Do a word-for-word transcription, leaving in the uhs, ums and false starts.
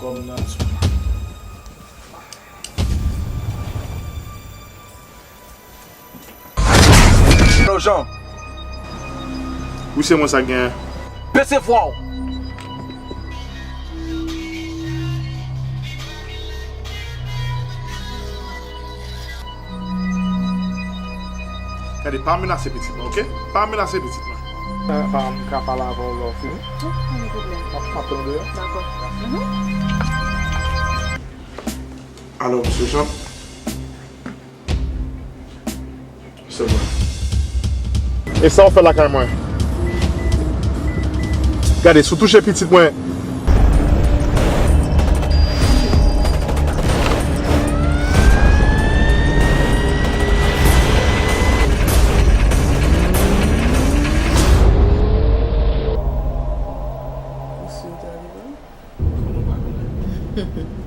Alo, Jean. Wi, se mwen sa k genyen. Bese vwa w. Gade, pa menase pitit mwen, oke? Pa menase pitit mwen. M ka pale avè w lè w fini. Wi, pa gen pwoblèm. M ap tann ou deyò. Dakò. Alo, mesye Jean. Se mwen. E sa w fè lakay mwen? Gade, si w touche pitit mwen. Mesye, w te rive? Kòman w pa konnen?